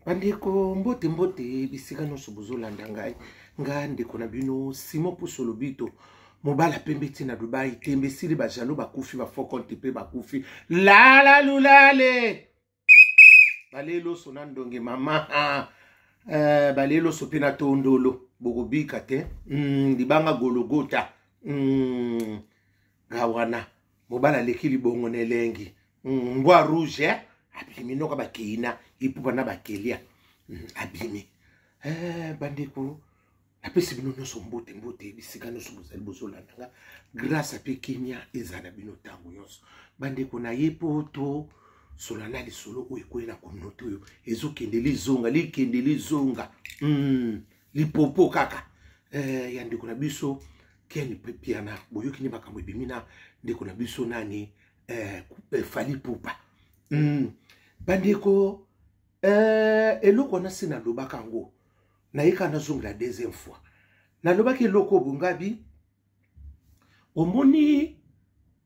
Bandeko, mbote mbote bisika nyonso bozolanda ngai. Nga ndeko na bino Simon Puso Lobito, mobala pembe ti na Dubai, tembe esili, bajalo bakufi, bafokonte mpe bakufi, lala lulale baleloso na ndonge mama baleloso mpe na tondolo bokobika te libanga gologota nga wana mobali aleki libongo na elengi mbwa rouge eh? Abimi noka bakeina ipupa na bakelia abimi bandeko, napesi bino nyonso mbote mbote bisika nyonso bozali bozolanda nga. Grâce ape kimia eza na bino ntango nyonso. Bandeko, na ye mpo tosola na lisolo oyo ekwei na communauté oyo ezokende lizonga likende lizonga lipopo kaka ya ndeko na biso Ken Piana. Boyoki nde makambo ebimi na ndeko na biso nani Fally Ipupa. Bandeko, eloko wana se nalobaka yango, nayeka nazongela deuxième fois. Nalobaki eloko oyo bongabi omoni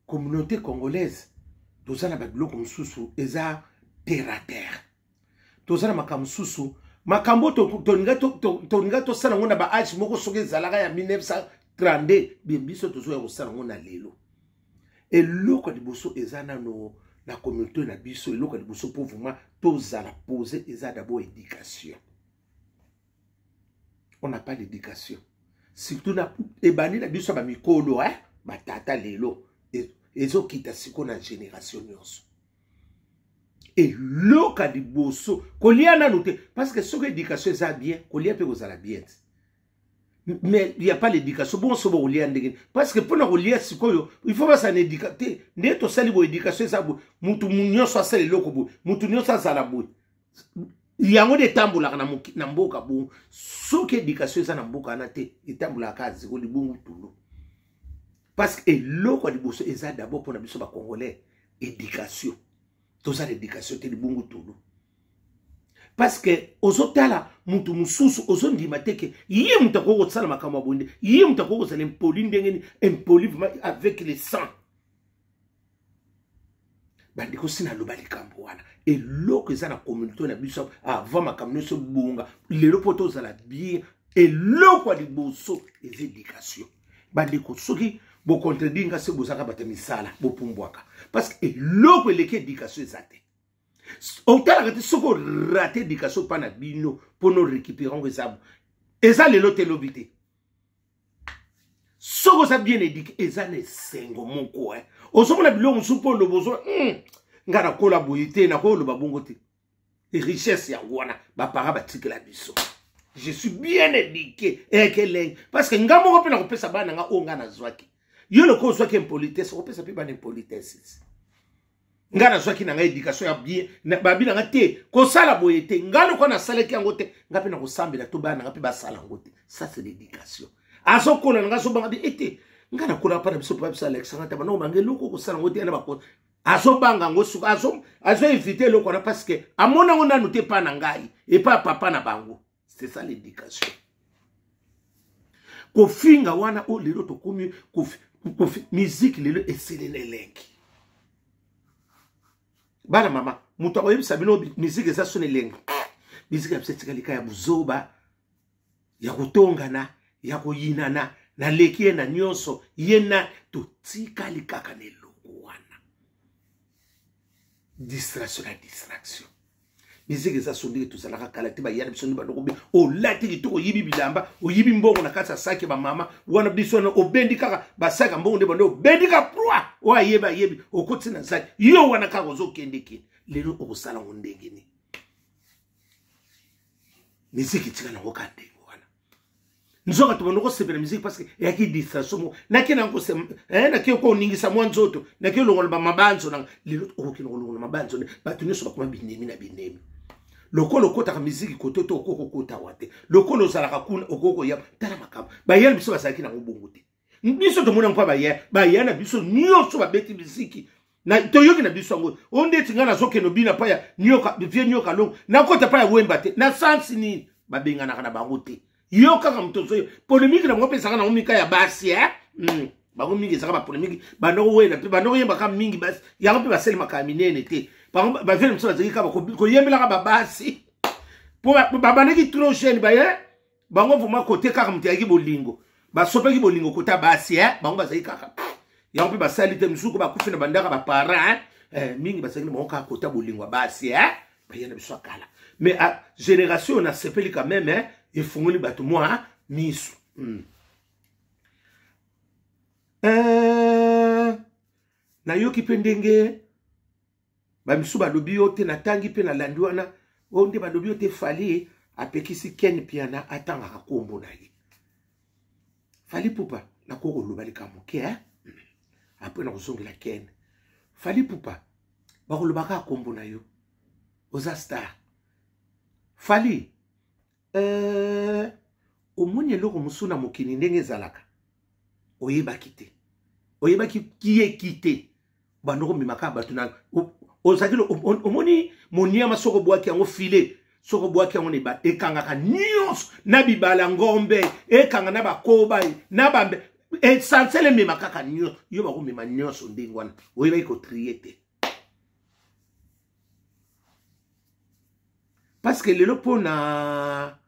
communauté congolaise toza na babiloko mosusu eza terre à terre, toza na makambo mosusu, makambo tolinga tosala yango na baage moko soki ezalaka ya 1932 bien, biso tozoya kosala yango na lelo. Eloko ya liboso eza nano na communauté na biso, eloko ya liboso mpo vraiment tozala pose eza d'abord éducation. On n'a pas l'éducation, surtout na ebandi na biso ya bamikolo, eh? Batata lelo ezokita sikoyo na génération nyonso. Eloko ya liboso, kolia nanu te, parce que soki éducation eza bien, kolia mpe kozala bien te. Mais il y a pas l'éducation, bon, so bokolia ndenge? Parce que mpona kolia sikoyo il faut basala na éducation te. Nde tosali boye, éducation eza boye, mutu nyonso asala eloko boye, mutu nyonso azala boye, yango nde etambolaka na mboka bongo. Soki éducation eza na mboka wana te, etambolaka kaka ziko libungu tulu. Parce que eloko ya liboso eza d'abord mpona biso bacongolais éducation. Toza na éducation te, libungu tulu. Parce que ozotala mutu mosusu, ozondima te ke ye moto akoki kosala makambo ya boye nde ye moto akoki kozala impoli ndenge nini, impoli vraiment avec le sang. Bandeko, si naloba likambo wana, eloko eza na communauté na biso, avant makambo nyonso ebonga lelo mpo tozala bien, eloko ya liboso eza éducation. Bandeko, soki bocontredire nga, se bozalaka bato ya misala, bopumbwaka, parce que eloko eleki éducation eza te. Otalaka te, soki orater éducation mpa na bino, mpona orécupérer yango eza lelo te, elobi te. Soki oza bien éduqué, eza na esengo moko, eh. Ozomona biloko mosusu mpo oloba ozo nga nakola boye te, nakoloba bongo te. Richesse yango wana baparents batikela biso. Je suis bien éduqué ekelenge, parce que nga moko mpe nakopesa bana nga oyo nga nazwaki. Yo lokola ozwaki impolitesse, okopesa mpe bana impolitesse. Nga nazwaki na ngai éducation ya bien, babi na nga te kosala boye te. Nga lokola nasalaki yango te, nga mpe nakosambela to bana na nga mpe basala yango te. Ça, c'est l'éducation. Azokola na nga, azobanga bi ete nga nakola mpa na biso, mpa biso alexanga te banoko bange eloko kosala yango te. Yana bako azobanga yango suka, azo éviter eloko wana parce que amona yango nanu te epa na ngai, epa ya papa na bango. C'est ça l'éducation. Kofinga wana oyo lelo tokomi musique lelo esili na elengi. Bana mama, moto akoyebisa bino musique eza so na elengi, musique ya biso etikali ka ya buzoba, ya kotongana, ya koyinana, naleki ye na nyonso ye na totikali kaka na eloko wana, distraction na distraction. Musique eza so ndenge tozalaka kala te. Bayana biso nde bandoko, olati kitoko, oyibi bilamba, oyibi mbongo na kati ya saki ya bamama wana biso wana, obendi kaka basaki ya mbongo nde bando, obendi kaka proi oyo ayebi ayebi, okoti na saki yo wana kaka ozokende kende. Lelo okosala ngo ndenge nini? Musique etika nango ka ndenge wana. Nzoka tobanda kosepela musique parce que eyaki distraction moko. Nake nake koningisa mwa nzoto, nake olongola bamabanzo nanga. Lelo okokende kolongola mabanzo nde bato nyonso bakoma binemi na binemi. Lokola okotaka miziki kote to okoki kokota wa te, lokola ozalaka kuna okoki koya. Tala makambo bayana biso bazalaki nango bongo te. Biso tomoni yango mpa baya baya na biso nyonso babeti miziki na toyoki na biso yango oyo. Ndeti ngai nazokende obina mpa ya nyoka, vie nyoka longo, nakota mpa ya Wemba te. Na sansi nini babenganaka na bango te? Yo kaka moto ozoyo polémique na bango mpe ezalaka nango mika ya basi, eh? Bango mingi ezalaka bapolémique, banda kowela mpe banda koyembaka mingi basi. Yango mpe basalemaka ya minene te. Bango bavie na biso bazalaki kaka koyembelaka babasi. mpo babandaki trop jeune baye bango vraiment kote kaka moto ayaki bolingo basopaki bolingo kota basi eh? Bango bazali kaka yango mpe basali te mosuku bakufi na bandaka baparent eh? Mingi bazalaki na bango kaka kota bolingo ya basi eh? Baya na biso ya kala mais ah, génération nasepeli quand même eh? Efungoli bato mwa miso. Nayoki mpe ndenge bamisu balobi yo te, natangi mpe nalandi wana oyo nde balobi yo te. Fally apekisi Ken Piana atangaka nkombo na ye Fally Ipupa. Nakoki koloba likambo ke eh? Après nakozongela Ken. Fally Ipupa, bakolobaka nkombo na yo, oza star. Fally, omoni eloko mosusu na mokili ndenge ezalaka, oyebaki te, oyebaki kieki te, bando komemaka bato na ozalaki. Omoni moniama, soki obwaki yango filet, soki obwaki yango na ekangaka nyonso na bibala ngombe, ekanga na bakoba na bambe, essentiel emema kaka nyonso. Yo bakomema nyonso ndenge wana, oyebaki kotrier te. Parce que lelo mpona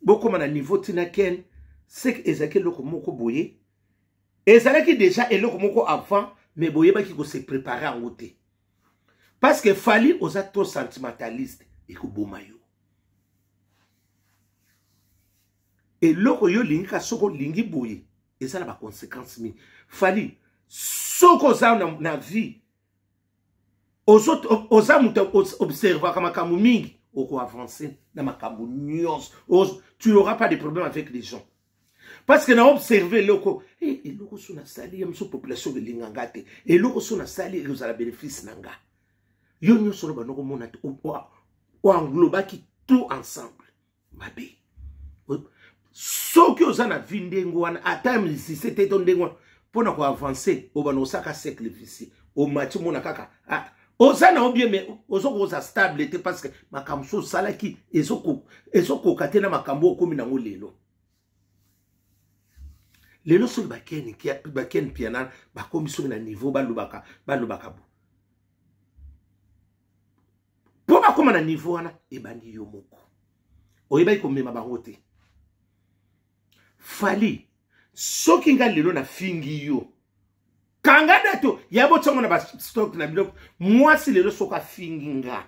bokóma na niveau ntina Ken seke ezalaki eloko moko boye, ezalaki déjà eloko moko avant, mais boyebaki kose préparer yango te. Parce que Fally, oza trop sentimentaliste, ekoboma yo. Eloko yo olingi ka, soki olingi boye, eza na baconséquence mingi. Fally, soki oza na vie, oza moto observaka makambo mingi, okoavance na makambo nyonso, tu n'auras pas de problème avec les gens. Parce que na observe eloko, eh, eloko so nasali ye mosu, population elinga nga te, eloko so nasali ekozala bénéfice na nga. Yo nyonso no bando komona te, oenglobaki tout ensemble mabe. Soki oza na vie ndenge wana, ata musicien te to ndenge wana, mpona koavance obanda osaka cercle vicieux. Omati, omona kaka, ah, oza na yo bien, mais ozokoza stable te, parce que makambo so osalaki ezokoka te na makambo okomi nango lelo. Lelo soki baKen Piana bakomi soki na niveau balobaka bo mpo bakóma na niveau wana, ebandi yo moko oyebaki komema bango te. Fally, soki nga lelo nafingi yo, kanga dato ya botiango na bastock na biloko. Mwasi lelo soki afingi nga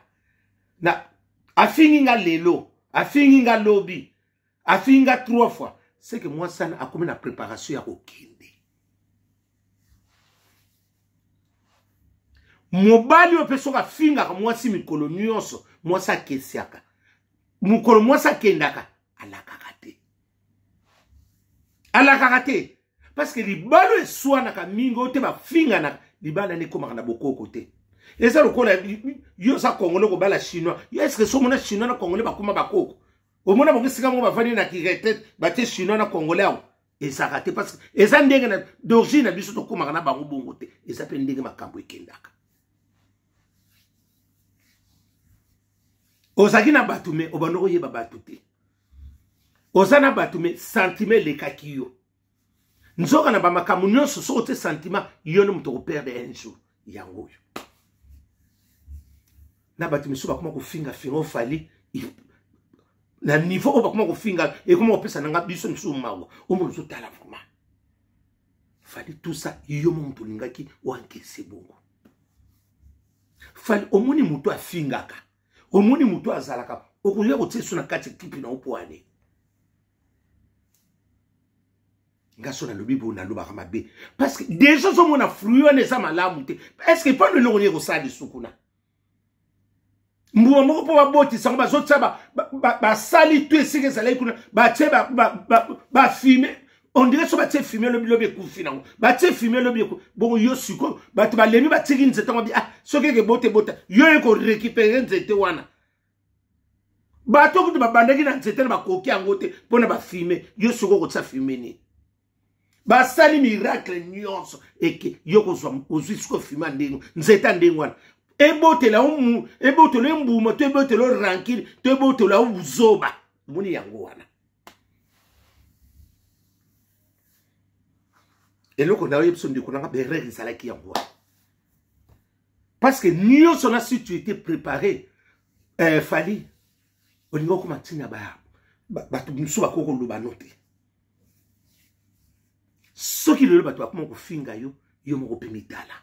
na afingi nga lelo, afingi nga lobi, afingi nga trois fois, c'est que mwasi wana akomi na préparation ya kokende. Mobali oyo mpe soki afingaka mwasi mikolo nyonso, mwasi akesiaka mokolo mwasi akendaka, alakaka te, alakaka te. Parce que libala eswanaka mingi oyo te, bafinganaka, libala nde ekomaka na bokoko te. Eza lokola yo oza Congolais, kobala Chinois. Yo est-ce so omona Chinois na Congolais bakóma bakoko? Omona bango esika moko bafandi na kiretraite, batie Chinois na Congolais awa? Ezalaka te, parce que eza ndenge na d'origine na biso tokómaka na bango bongo te. Eza mpe ndenge makambo ekendaka. Ozalaki na bato mais obanda koyeba bato te. Oza na bato mais sentiment elekaki yo. Nzoka na bamakambo nyonso, soki otie sentiment, yo nde moto okoperdre un jour. Yango oyo na bato misusu bakoma kofingafinga oFally na niveau oyo bakoma kofinga, ekoma kopesa nanga biso misusu mawa. Omona, ozotala vraiment Fally, tout ça yo mo moto olingaki oankese bongo. Fally, omoni moto afingaka, omoni moto azalaka, okoya kotia so na kati ekipe na yo mpo ane nga so nalobi boye, nalobaka mabe, parce que déjà ozomona fruit wana eza malamu te. Est ce que mpano eloko nini ekosala lisusu kuna? Mbuma moko mpo babotisa yango, bazotia basali to esika ezalaki kuna, batie bafumier. On dirait so batie fumier lobi, lobi ekufi nango, batie fumier lobi bongo. Yo sikoyo bato balemi, batiki nzete yango bi, ah, soki eke bota, ebota, yo ekorécupérer nzete wana. Bato kutu babandaki na nzete na bakoki yango te mpona bafumier. Yo sikoyo okotia fumier nini? Basali miracle nyonso eke yo kozwa, ozwi sikoyo fumier ya ndenge, nzete ya ndenge wana, ebotela ebotela yo mbuma to ebotela yo rancune to ebotela yo buzoba. Omoni yango wana, eloko na yo biso ndeko nanga, berere ezalaki yango wana. Parce que nyonso na si tu étais préparé, Fally. Olingi okoma ntina bato mosusu bakoki koloba no te. Soki lelo bato bakoma kofinga yo, yo moko mpe mitala,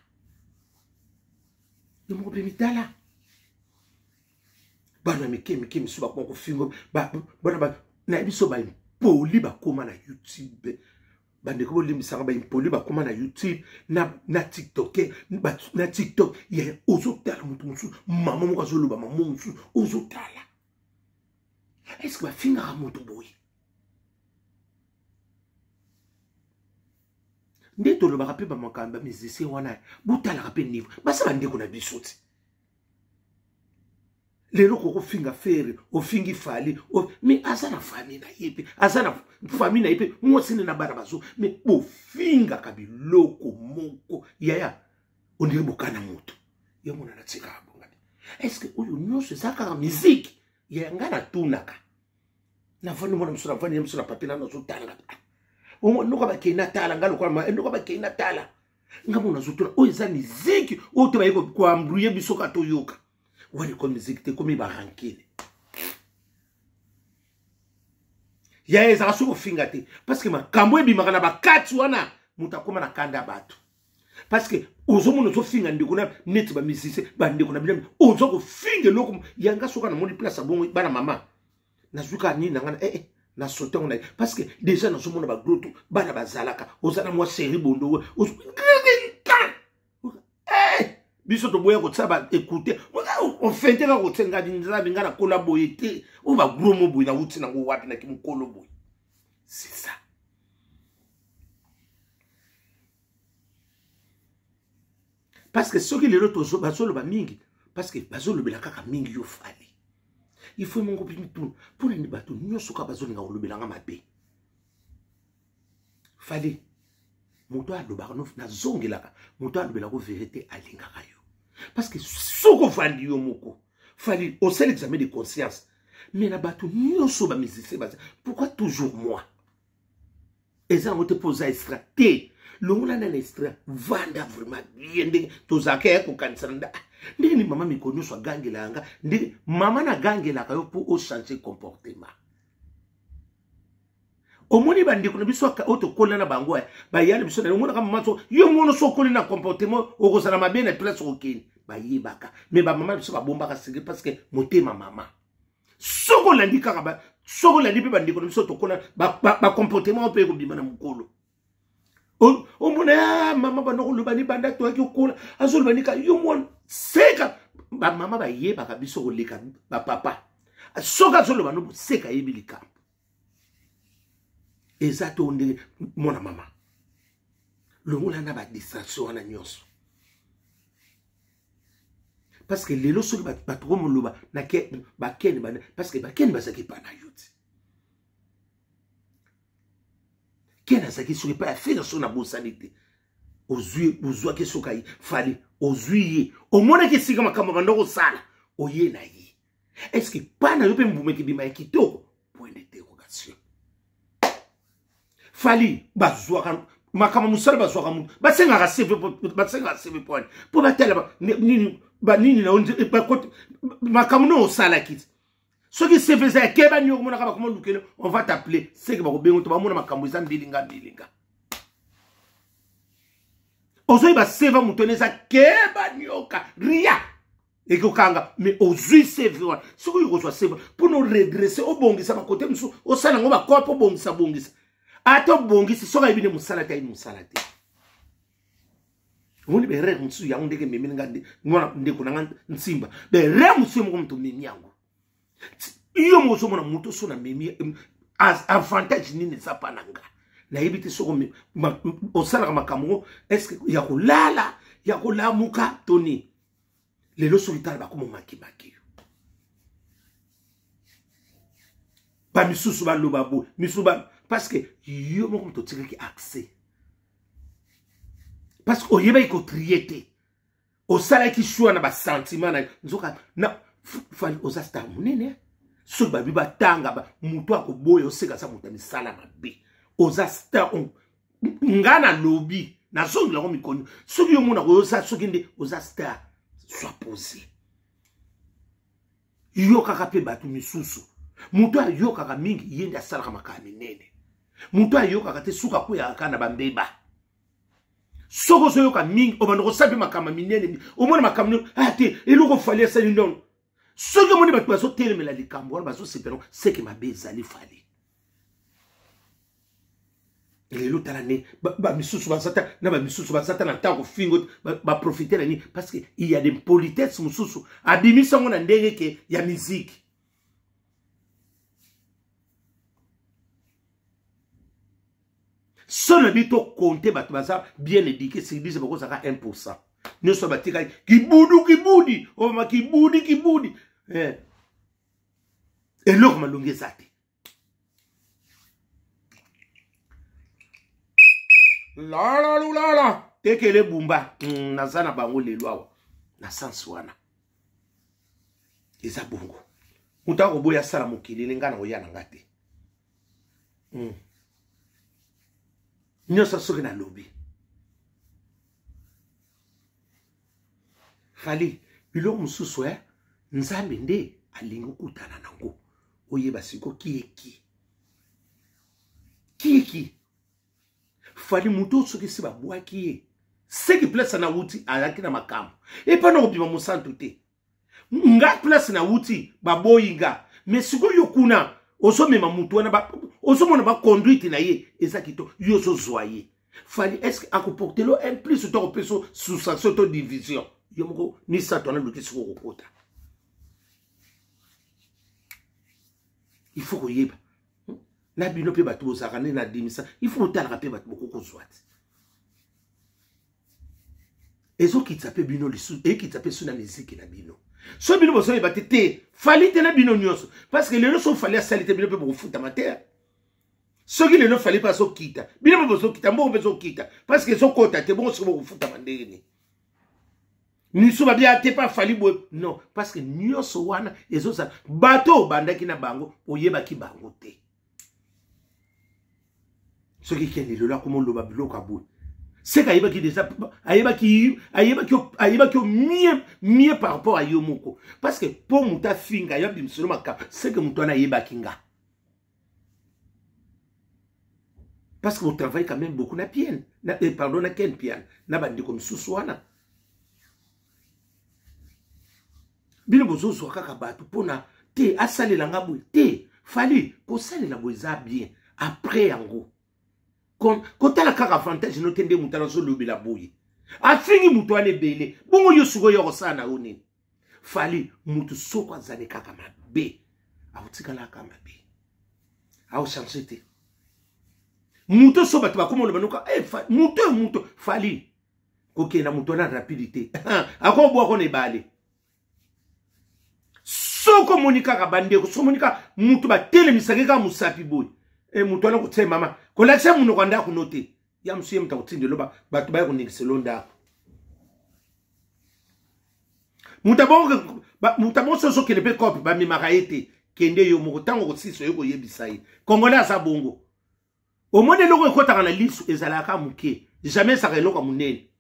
yo moko mpe mitala. Bana mike mike misusu bakoma kofinga bana na biso, baimpoli bakoma na YouTube. Bandeko, bolimbisaka, baimpoli bakoma na YouTube na TikTok, na TikTok. Ya ozotala moto mosusu, mama moko azoloba, mama mosusu ozotala, est-ce bafingaka moto boye? Nde tolobaka mpe bamakambo bamusicien wana, botalaka mpe niveau basa bandeko na biso ti lelo. Kokofinga Ferre, ofingi Fally, mais aza na famille na ye mpe, aza na famille na ye mpe, mwasi nde na bana bazo. Mais bofingaka biloko moko, yaya, ondire bokana moto ye mona natikaka bongami. Est-ce oyo nyonso eza kaka miziki? Yaya, ngai natunaka, navandi mwana mosu, navandi ye mosu na papier nano, azotanga noka bakei natala ngai lokola noka bakei natala nga mona, azotuna oyo eza miziki oyo te, baye koembrouiller biso ka toyoka wana ekomi miziki te, ekomi barancune. Ya ezalaka soki ofinga te, parce que makambo ebimaka na bakati wana, moto akóma na kanda ya bato, parce que ozomona ozofinga ndeko na neti bamusicien, bandeko na bino, oza kofinga eloko yanga. Soki namoni place abongo, bana mama, nazwi kaka nini na nga na eh, eh, na sote yango na ye, parce que déjà nazomona bagroto bana bazalaka, oza na mwa série bondo, eh, biso toboya kotia baécoute, ofente kaka kotia. Ngai Nzambe, ngai nakola boye te. Oyo bagros mo boye, nauti nango wapi? Naki mokolo boye, c'est ça. Parce que soki lelo bazoloba mingi, parce que bazolobela kaka mingi yo Fally. Il faut mongo mpe mituna mpona nini bato nyonso kaka bazolinga kolobelanga mabe Fally. Moto alobaka, nazongelaka, moto alobelaka vérité, alingaka yo. Parce que soki ovandi yo moko, Fally, osala examen de conscience, mais na bato nyonso bamusicien baza, pourquoi toujours moi? Eza yango te mpo oza extra te. Longola na extra, vanda vraiment bien. Ndenge tozalaka ya kokanisa na nda ndenge ni mama mikolo nyonso agangelaka nga, ndenge mama nagangelaka yo mpo ochange comportement. Omoni bandeko na biso oyo tokola na bango, baya na biso na omonaka mama so yo mono so okoli na comportement, okozala mabe na place okokende. Bayebaka, mais bamama na biso babombaka secret, parce que motema mama. Soki olandi kaka, soki olandi mpe bandeko na biso tokola, bacomportement mpe ekobima na mokolo. Omona ah, mama banda koloba ni banda toyaki okola, azoloba nika yo mwana seka. Bamama bayebaka biso koleka bapapa. Soki azoloba no seka, ayebi likambo eza to ndenge. Mwana mama, longola na badistraction wana nyonso, parce que lelo soki bato komoloba bakene, parce que bakene bazalaki epa na yo ti Ken azalaki soki epai ya Ferre, soki nabosani te, ozwi ozwaki soki ayi Fally, ozwi ye, omonaki esika makambo banda kosala, oye na ye. Est-ce pa na yo mpe mbuma ekebima ya kitoko? Point d'interrogation. Fally, bazwaka makambo mosala, bazwaka motu, basengaka CV, basengaka CV point mpo batala nini banini na makambo no osalaki. Soki CV eza ya keba nini, okomonaka bakoma lukele, on va t'appeler, seke bakobengo to bamona makambo eza mbilinga mbilinga. Ozoyeba CV moto ene eza keba nioka ria ekokanga. Mais ozwi CV wana, soki oyo kozwa CV mpona oredresse, obongisa bakote mosusu, osala yango bakope, obongisa bongisa, ata obongisi, soki ayebi nde mosala te, ayebi mosala te. Omoni baerreur mosusu yango ndenge ememeli nga mwana ndeko na nga Nsimba, baerreur mosusu moko moto omemi yango yo moko ozomona moto so namemi avantage nini eza mpa na nga, nayebi te. Soki osalaka makambo ngo, est-ce ya kolala ya kolamuka to nini? Lelo soki tala, bakoma makimaki yo, bamisusu baloba boye, misusu ba, parce que yo moko moto otikaki accès, parce que oyebaki kotrier te, osalaki choix na basentiment na nzoka na Fally. Oza star monene, soki babi batanga moto akoboya, oseka aza moto ya misala mabe. Oza star, nga nalobi, nazongelango mikoni. Soki yo monaka oza, soki nde oza star, sois posé, yo kaka mpe bato misusu. Moto ayokaka mingi ye nde asalaka makambo minene. Moto ayokaka te suka akweyaka kaka na bambeba. Soki ozoyoka mingi obanda kosala mpe makambo minene, omona makambo nini, ah te eloko Fally asali ndono. Soki omoni bato bazotelemela likambo wana, bazosepela, seke mabe ezali Fally. Lelo tala ne bamisusu baza ta na bamisusu baza ta na ntango fingo baprofite na nini, parce que il y a des politesse mosusu abimisi yango na ndenge ke ya miziki. So na bi to compter bato baza bien éduqué sur 10 bakozaka 1%. Nyonso batikali kibudu kibudi, obama kibudi kibudi. Eloko malongi eza te. Lala lulala tekele bumba. Naza na bango lelo awa na sens wana eza bongo. Moto akoboya asala mokili ne ngai na koya na nga te. Nyonso soki nalobi Fally biloko mosusu Nzambe nde alingi okutana nango, oyeba siko kieki kieki. Fally moto soki si babwaki ye seki place na wuti azalaki na makambo epa na kobima mosantu te. Nga place na wuti baboyi nga, mais sikoyo kuna ozomema mutu wana, ozomona ba conduite na ye eza kitoko, yo ozozwa ye. Fally est-ce que akoportelo un plus to akopesa sous-sanction to division? Yo moko misato wana luki sikoyo kokota. Il faut koyeba na bino mpe bato bozalaka nde na dimisa, il faut botalaka mpe bato bokokozwa te. Ezokitisa mpe bino lisusu, ekitisa mpe su na miziki na bino. So bino bozoyeba te te Fally te na bino nyonso, parce que lelo so Fally asali te bino mpe bokofutama te. Soki lelo Fally mpe azokita, bino mpe bozokita, mbongo mpe ezokita parce que ezokota te. Bongo soki bokofutama ndenge nini? Misu babia te pa Fally boye, non, parce que nyonso wana ezozala bato obandaki na bango, oyebaki bango te. Soki kende lelo akoma oloba biloko ya boye, seke ayebaki déjà, ayebaki, ayebaki, ayebaki yo mieux, mieux par rapport à yo moko, parce que po moto afinga yo abimiselo makambo, seke moto wana ayebaki nga, parce que vous travaillez quand même beaucoup na pienne, na, eh, pardon, na ken piane, na bandeko misusu wana. Bino bozozwa kaka bato mpona te asalela nga boye te. Fally kosalela boye eza bien, après yango kotala kaka avantage no te nde moto azolobela boye, afingi moto wana ebele. Bongo yo sikoyo ya kosala na yo nini? Fally moto soko azali kaka mabe, akotikala kaka mabe, aochange te. Moto so bato bakoma oloba noka, moto oyo moto Fally kokenda moto wana rapidité akobwako na ebale. Soko omoni kaka bandeko, soko omoni kaka moto batelemisaki kaka mosapi boye, moto wana kotia mama kolakisa monoko ya ndako no te, ya mosu ye moto akotindelo bato baya koningiselo ndako. Moto abongo so ozokende mpe kope bamemaka ye te, kende yo moko ntango kosisa oye koyebisa ye. Congolais aza bongo, omoni eloko ekɔtaka na lisu ezalaka moke, jamais ezalaka eloko ya monene.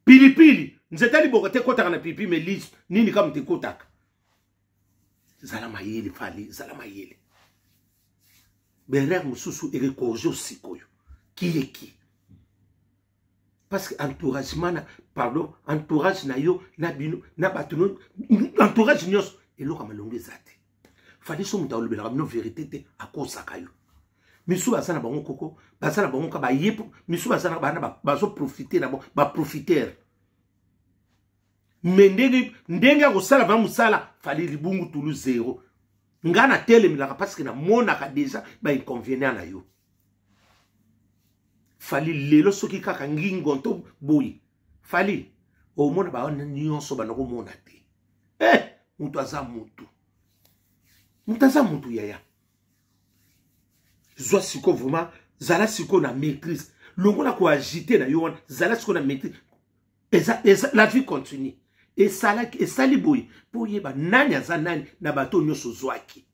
Pilipili nzete liboka te ekɔtaka na pipi, mais lisu nini kaka moto ekɔtaka. Zala mayele Fally, zala mayele. Berere mosusu erekorge sikoyo kieki, parce que entouragement na, pardon, entourage na yo na bino na bato no, entourage nyonso eloko ya malongo eza te. Fally so moto alobelaka bino vérité te, akosaka yo. Misu baza na bango koko, baza na bango ka baye, misu baza na bana bazo profiter na bango, baprofiter. Mais ndenge ndenge akosala va mosala Fally libungu tulu zéro. Nga na telemelaka parce que namonaka déjà ba inconvénient na yo. Fally lelo soki kaka ngingo to boye, Fally omona bawana nyonso banda komona te. Moto aza motu, moto aza motu yaya. Zwa siko vraiment, zala siko na maîtrise, longola koagite na yo wana, zala siko na maîtrise. Eza, eza, la vie continue. Esalaki, esali boye mpo oyeba nani aza nani na bato nyonso ozwaki.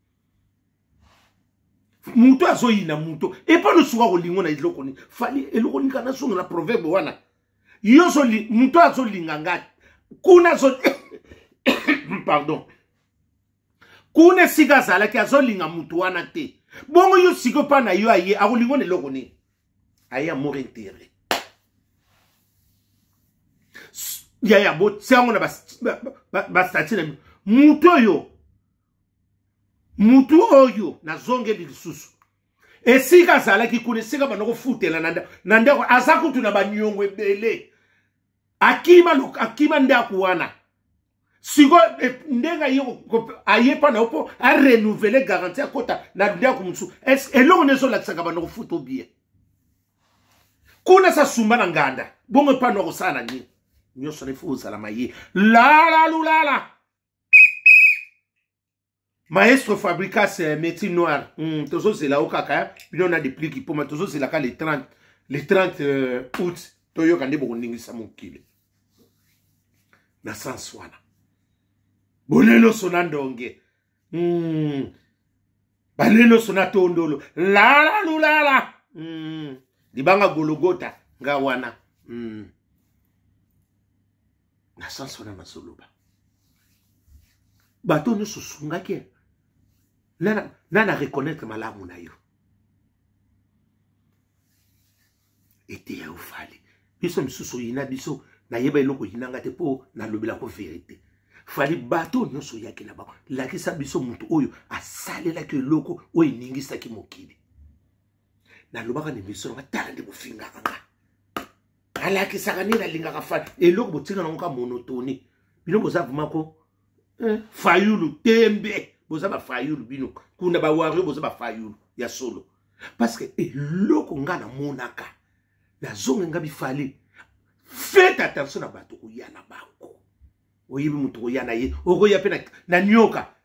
Moto azoyina moto epa nosuka kolingo na eloko nini. Fally eloko nini kana zonga na proverbe wana yo moto azolinga nga kuna azo pardon. Kuna esika azalaki azolinga mutu wana te. Bongo yo sikoyo mpa na yo aye akolinga na eloko nini? Aye amour intérêt. Yaya botia yango na bastati na bino. Mutu oyo, mutu oyo nazongeli lisusu esika azalaki kuna, esika banda kofutela na ndako, aza kutu na baniongo ebele. Akima, akima ndako wana sikoyo e, ndenge aye aye mpa na yo mpo arenouvele garantie akota na ndako mosusu. Eloko nde ezolakisaka banda kofuta obie kuna sasumba na nganda bongo epa na akosala na nini? Nyonso na ifo ozala maye lala lulala. Maestro Fabricas eh, métier noir tozozela yo kaka eh? Bino na depliki mpoma tozozela ka le 30, le 30 août toyoka nde bokoningisa mokili na sens wana. Bolelo na ndonge. Balelo so na tondolo lala lulala. Libanga gologota nga wana. Na sens wana nazoloba bato nyonso osungaki nana na reconnaître malamu na yo eteya yo. Fally, biso misusu oyina biso, nayeba eloko oyinanga te mpo nalobelako vérité. Fally, bato nyonso oyaki na bango, lakisa biso moto oyo asalelaki eloko oyo eningisaki mokili. Nalobaka na émission nanga, tala nde bofingaka nga, alakisaka nini alingaka Fally. Eloko botinga nango ka monotonie. Bino boza vraiment ko eh, fayulu tembe, boza bafayulu bino kuna bawario, boza bafayulu ya solo. Parce que eloko nga namonaka, nazonga nga bifale, faites attention na bato koya na bango. Oyebi moto koya na ye, okoya mpe na, na nyoka,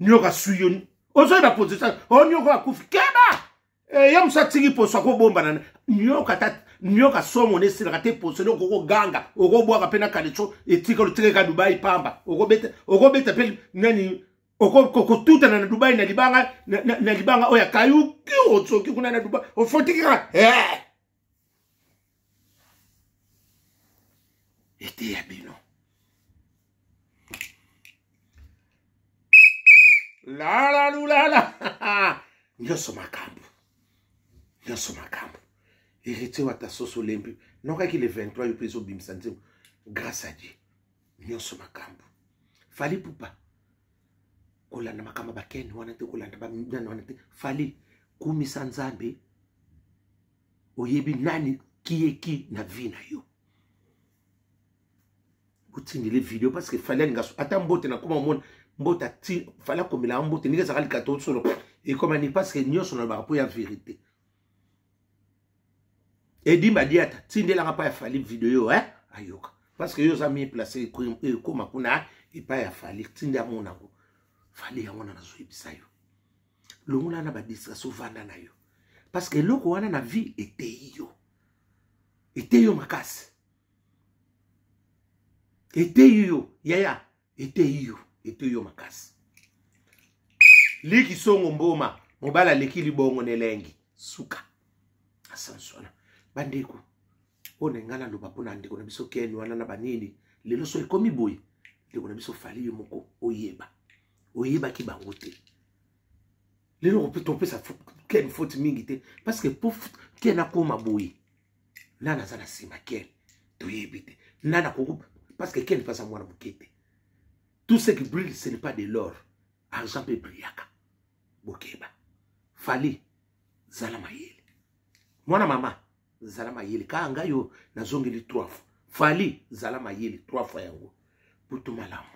nyoka suyo ozoyeba position o nyoka akufi keba. Eh, ye mosu atiki poso akobombana nyoka ta nyoka somo na esilaka te. Poso nde okokoganga, okobwaka mpe na kaleso etikala otikaka Dubai pamba, okobeta, okobeta mpe nani, okotutana na Dubai na libanga na libanga oyo akayuki otsoki kuna na Dubai ofotiki kaka eh! Eteya bino lala lulala nyonso makambo, nyonso makambo. Héritier Wata soso olembi nokaki le 23 yo mpe ezobimisa nzembo, grâce à Dieu. Nyonso makambo. Fally Ipupa, kolanda makambo bakene wana te, kolanda banani wana te. Fally, kumisa Nzambe. Oyebi nani kieki na vie na yo. Botindele video parce que Fally alinga ata mbote nakoma omona mbote ati Fally akomelaka mbote ndenge ezalaka likato solo ekoma ni parce que nyonso nalobaka mpo ya vérité. Edimba diata tindelanga mpa ya Fally video eh? Ayoka parce que yo oza mieux placé ekoma kuna epai ya Fally, tinde amonango Fally yango wana. Nazoyebisa yo, longola na badistraction, ovanda na yo parce que eloko wana na vie eteyi yo, eteyi yo makasi, eteyi yo yaya, eteyi yo, eteyi yo makasi. Liki songo mboma mobali aleki libongo na elengi suka asanso wana. Bandeko, oyo na ngai naloba mpona ndeko na biso Ken wana na banini lelo so ekomi boye. Ndeko na biso Fally, yo moko oyeba, oyebaki bango te. Lelo topesa Ken faute mingi te parce que po Ken akóma boye, nani aza na nsima Ken toyebi te, nani akoko, parce que Ken mpe aza mwana moke te. Tout ce qui brille, ce n'est pas de l'or. Argent mpe brillaka. Bokeba. Fally, zala mayele. Mwana mama, zala mayele. Kaka ngai oyo nazongeli trois fois. Fally, zala mayele trois fois yango. Butu malamu.